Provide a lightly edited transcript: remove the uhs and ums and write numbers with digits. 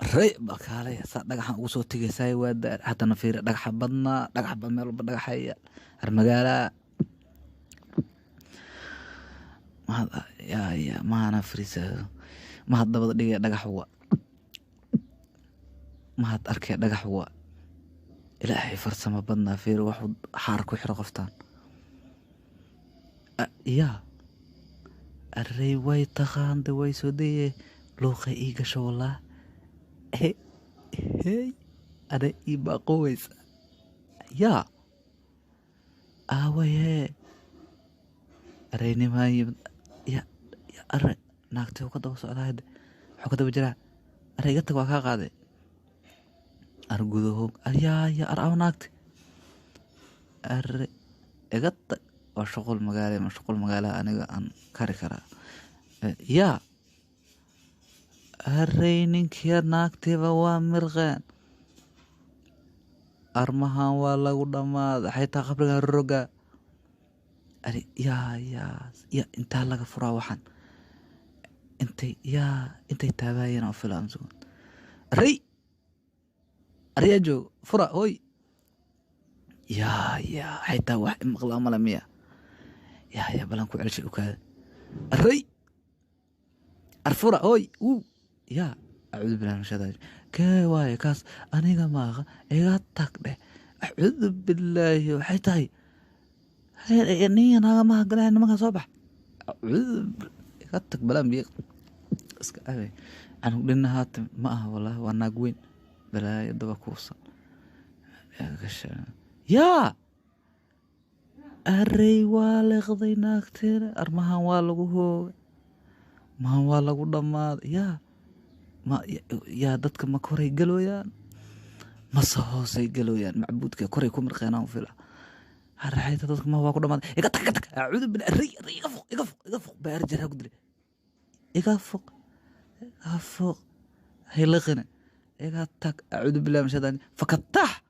Rey balkaalay saa dhagaxan ugu soo tegaysaay waa daar. Haddana fiiri, dhagaxa badnaa, dhagax ba meel walba dhagaxaya har magaalaa mahad yaa yaa mahana fariisa mahad dabada dhigaya dhagax wa mahad arkaya dhagax wa. Ilaahay farsamo badnaa. Fiiri waxuu xaar ku xiro qoftaan yaa arey way taqaanda way soo daye luuqa ii gasho wallah. Hey hey, ana ii baaqoweysa yaa aawayee arey nimaan yimid ya ya are naagtay ka daba socdaa hadda wuxuu ka daba jiraa. Are iga tag, waa kaa qaaday ar gudaho yaa ya ar aw naagtay are iga tag. Waa shuqul magaala ma shuqul magaala aniga aan kari karaa yaa arey ninkiya naagtiiba waa mirqeen. Armahan waa lagu dhammaaday xitaa qabrigan roga ari yaa yaa ya intaa laga furaa waxaan intay yaa intay taabaayeen oo filaan sugan arey aryaa joog fura hoy yaa yaa xitaa wax imaqlaa male miya yaa yaa balan ku celshay ukaada arey ar fura hoy uu yaa acuudu billahi min shaytaan kee waaye kaas aniga maaqa iga tag dheh. Acuudu billaahi waxay tahay ninka naaga maha galaya nimanka soo bax. Acuudu iga tag balaan biyo iska abe canug dhinna haatan ma aha wallaahi waa naag weyn balaayo daba kuusan yaa arey waa leeqday naagteena. Armahan waa lagu hoogay, mahan waa lagu dhammaaday yaa ma yaa dadka ma koray galooyaan mase hoosay galooyaan? Macbuudka koray ku mirqeenaan fila haraxayta dadka ma waa ku dhamaaday. Iga tag, iga tag, acuudu billah. Arey arey iga foq, iga foq, iga foq baar jaraa ku dilay. Iga foq, iga foq, hayliqina, iga tag. Acuudu billahi min shaytaan fakatax.